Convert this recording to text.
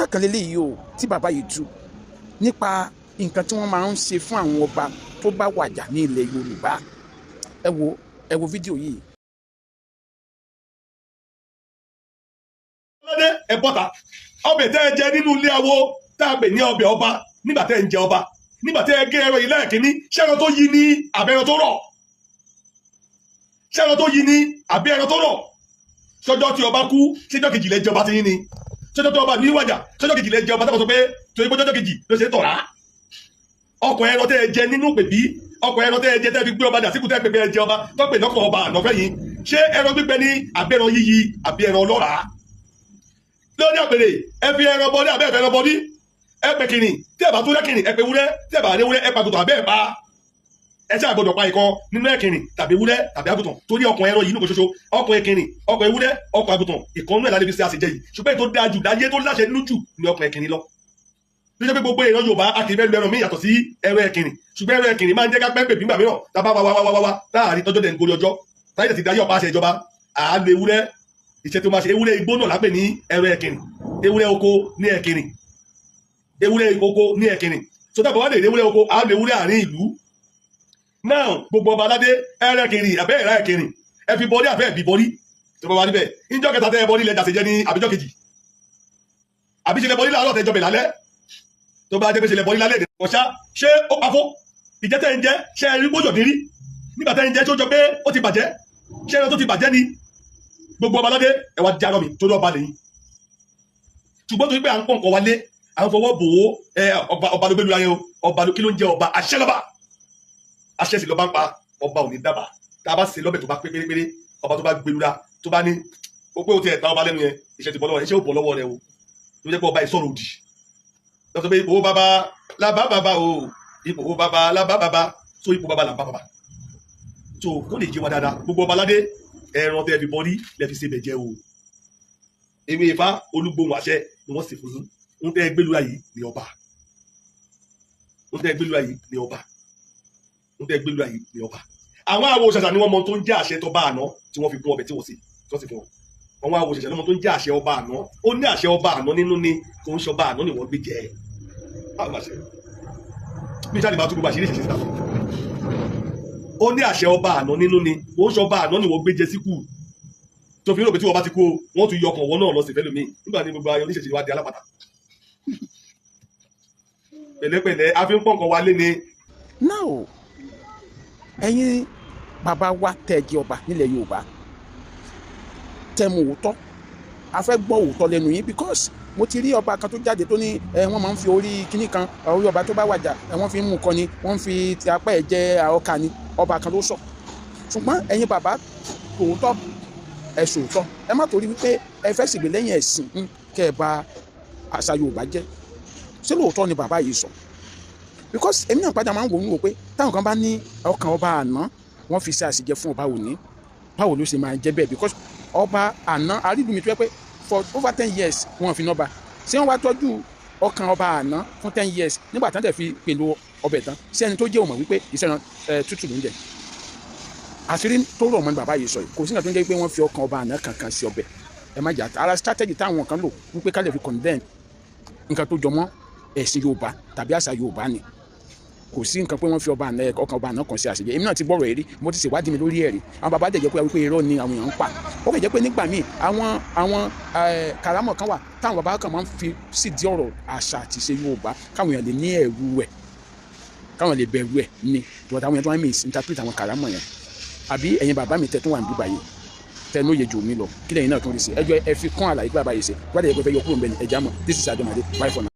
Ńlá kan lélẹ́yìí o tí bàbá yìí tú nípa nǹkan tí wọ́n máa ń ṣe fún àwọn ọba tó bá wàjà ní ilẹ̀ Yorùbá. Ẹ wo fídíò yìí. Ọlọ́dẹ ẹ bọ́ta. Ọbẹ̀ tẹ́ ẹ jẹ nínú ilé awo tá a pè ní ọbẹ̀ ọba nígbà tẹ́ ẹ ń jẹ ọba, nígbà tẹ́ ẹ gé ẹran yìí lẹ́ẹ̀kínní, ṣé ẹran tó yí ní àbí ẹran tó rọ̀? Ṣé ẹran tó yí ní àbí ẹran tó rọ̀? Sọjọ́ tí ọba kú, ṣéjọ́ kejì lẹ jẹ ọba ti yín ni? Sọjọ́ tí ọba ní wàjà, ṣọjọ́ kejì lẹ jẹ ọba? Tábà sọ pé torí pé ṣọjọ́ kejì ló ṣe tọ̀rá ọkọ̀ ẹran tẹ́ ẹ jẹ nínú pèbí, ọkọ̀ ẹran tẹ́ ẹ jẹ tẹ́ fi gbé ọba dà síkú tẹ́ pè pé ẹ jẹ ọba tó pè lọ́kọ̀ ọba ànáfẹ́ yìí, ṣé ẹran gbígbẹ ní àbí ẹran yíyí àbí ẹran ọlọ́ràá? Lórí àpèrè, ẹ fi ẹran bọdí àbẹ́ ẹ̀fẹ́ ẹran bọdí, ẹ pè kìnì. Tí ẹ bá tún lẹ́kìnì, ẹ pè wúrẹ́. Tí ẹ bá ní wúrẹ́, ẹ pa àgùntàn àbẹ́ ẹ pa. Ẹ ṣáà gbọ́dọ̀ pa ìkan nínú ẹ̀kìnì tàbí ewúrẹ́ tàbí àgùntàn, torí ọkàn ẹran yìí nìkan ṣoṣo, ọkàn ẹ̀kìnì, ọkàn ewúrẹ́, ọkàn àgùntàn, ìkan nínú ẹ̀ lálẹ́ fi ṣe àṣejẹ yìí. Ṣùgbọ́n èyí tó dáa jù láyé, tó láṣẹ nínú jù ní ọkàn ẹ̀kìnì lọ. Tó jẹ́ pé gbogbo èèyàn Yorùbá, a kì í fẹ́ lu ẹran míì yàtọ̀ sí ẹran ẹ̀kìnì. Ṣùgbọ́n ẹran ẹ̀kìnì máa ń jẹ́ ká pẹ́ pè nígbà mìíràn, tá a bá wá wá wá wá wá láàrin tọ́jọ́ dẹ̀ ń gorí ọjọ́ táyé tẹ̀ ti dayé ọ̀pá àṣẹ ìjọba, à á lo ewúrẹ́. Iṣẹ́ tó máa ṣe, ewúrẹ́ igbó náà lápè ní ẹran ẹ̀kìnì, ewúrẹ́ oko ní ẹ̀kìnì, ewúrẹ́ oko ní ẹ̀kìnì. So dábàá wá lè rí ewúrẹ́ oko, à á lo ewúrẹ́ àárín ìlú náà. Gbogbo ọba aládé, ẹran ẹ̀kìnì àbẹ́ ẹ̀rá ẹ̀kìnì, ẹ fi bọrí àbẹ́ ẹ̀bí bọrí tó bá wà níbẹ̀. Níjọ́ kẹta tẹ́ ẹ bọrí lẹ́jà ṣe jẹ́ ní àbíjọ́ kejì, àbí ṣe lẹ bọrí láàárọ̀ tẹ́jọ́ bẹ̀ lálẹ́? Tó bá jẹ́ pé ṣe lẹ bọrí lálẹ́ ọ̀ṣá, ṣé ó pafó ìjẹ́ tẹ́ ń jẹ́? Ṣé ẹ rí bójò dín rí nígbà tẹ́ ń jẹ́? Tó jọ pé ó ti bàjẹ́, ṣé ẹran tó ti bàjẹ́ ni? Gbogbo ọba aládé, ẹ wá jarọ mi torí ọba lẹ́yìn. Ṣùgbọ́n torí pé à ń pọ̀ nǹkan wálé, à ń fọwọ́ bò ó, ẹ ọba, ọba ló gbé lura yẹn o. Ọba ló, kí ló ń jẹ ọba? Àṣẹ lọ́ba, àṣẹ sì lọ́ba ń pa. Ọba ò ní dábàá. Tá a bá ṣe lọ́bẹ̀ tó bá pé pérépéré, ọba tó bá gbé lura, tó bá ní ó pé ó ti ẹ̀ ta ọba lẹ́nu yẹn, iṣẹ́ ti bọ́ lọ́wọ́ rẹ̀, iṣẹ́ ò bọ́ lọ́wọ́ rẹ̀ o. Ló jẹ́ pé ọba ìsọ̀rọ̀ òdì lọ́sọ pé ipò bàbá làbá bàbá o, ipò bàbá làbá bàbá. So ipò bàbá làbá bàbá, so kó lè yé wa dáadáa. Gbogbo ọba aládé, ẹran tẹ́ fi bọ́rí lẹ́ fi ṣe bẹ̀ jẹ́ o. Ewé Ifá olúgbòhùn àṣẹ ni wọ́n sì fún yín. Ń tẹ́ gbẹlúra yìí ní ọba, ń tẹ́ gbẹlúra yìí ní ọba, ń tẹ́ gbẹlúra yìí ní ọba. Àwọn àwo ṣàṣà ni wọ́n mọ tó ń jẹ́ àṣẹ tọba àná tí wọ́n fi kún ọbẹ̀ tí wọ́n sì tí wọ́n sì fún wọn. Àwọn àwo ṣàṣà ni wọ́n mọ tó ń jẹ́ àṣẹ ọba àná. Ó ní àṣẹ ọba àná nínú ni, kò ń ṣọba àná ni wọ́n gbé jẹ. Báwo máa ṣe bí sáà ní máa tún gbogbo àṣírí ìṣẹ̀ṣẹ̀ síta? Ó ní àṣẹ ọba àná nínú ni, kò ń ṣọba àná ni wọ́n gbé jẹ síkù, tó fi ń rò pé tí wọ́n bá ti kú o, wọ́n tún yọ ọkàn wọn náà lọ sí fẹ́ lómi. Nígbà ní gbogbo ayọ̀ oníṣẹ̀ṣe wa di alápàtà. Pẹ̀lẹ́pẹ̀lẹ́, a fi ń pọ̀ nǹkan wa lé ni. Now, ẹ̀yin bàbá wa tẹ́ ẹ jẹ́ ọba nílẹ̀ Yorùbá, tẹ́ mú òótọ́, a fẹ́ gbọ́ òótọ́ lẹ́nu yín, because mo ti rí ọba kan tó jáde tó ní ẹ wọ́n máa ń fi orí kíní kan, orí ọba tó bá wàjà, ẹ wọ́n fi ń mú kọ ni, wọ́n fi ti apá ẹ̀ jẹ ọkà ni. Ọba kan ló sọ. Ṣùgbọ́n ẹ̀yin bàbá tòótọ́, ẹ sòótọ́. Ẹ má torí wípé ẹ fẹ́ ṣègbè lẹ́yìn ẹ̀sìn kẹ́ ẹ bà àṣà Yorùbá jẹ́. Ṣé lóòótọ́ ni bàbá yìí sọ? Because èmi náà padà máa ń wò ó wò pé táwọn kan bá ní ọkàn ọba àná wọ́n fi ṣe àṣejẹ fún ọba òní, báwo ló ṣe máa jẹ́ bẹ́ẹ̀? Because ọba àná àrídùnmí tó yẹ pé for over 10 years wọ́n fi nọ́ba, ṣé wọ́n wá tọ́jú ọkàn ọba àná fún 10 years nígbà tán tẹ̀ fi pèlò ọbẹ̀ tán? Ṣé ẹni tó jẹ́ òmò wípé iṣẹ́ tútù ló ń jẹ? Àṣírí tó rọ̀ mọ́ ní bàbá yìí sọ yìí. Kò sí nǹkan tó ń jẹ́ pé wọ́n fi ọkàn ọba àná kankan sí ọbẹ̀. Ẹ má jà. Ara strategy táwọn kan lò wípé ká lè fi condemn nǹkan tó jọmọ́ ẹ̀sìn Yorùbá tàbí àṣà Yorùbá ni. Kò sí nǹkan pé wọ́n fi ọba àná, ọkàn ọba àná kan sí àṣejẹ. Èmi náà ti gbọ́rọ̀ ẹ̀rí, mo ti ṣèwádìí mi lórí ẹ̀rí. Àwọn bàbá dẹ̀ jẹ́ pé wípé irọ́ ni àwọn èèyàn ń pa. Ó kàn jẹ́ pé nígbà míì àwọn karamọ̀ kan wà táwọn bàbá kan máa ń fi sídìí ọ̀rọ̀ àṣà àti ìṣe Yorùbá, káwọn èèyàn lè ní ẹ̀rù ẹ̀, káwọn lè bẹ̀rù ẹ̀ ni. But àwọn èèyàn tó wá misinterpret àwọn karamọ̀ yẹn. Àbí ẹ̀yin bàbá mi tẹ̀ tún wà ní Dubai yìí, tẹ ní òye jù mí lọ, kí lẹ́yìn náà tún rí sí? Ẹjọ́ ẹ fi kún àlàyé pé bàbá yìí ṣe wádìí ẹgbẹ́ fẹ́ yọ kúrò nbẹ ní ẹja mọ̀. This is Ajomade. Bye for now.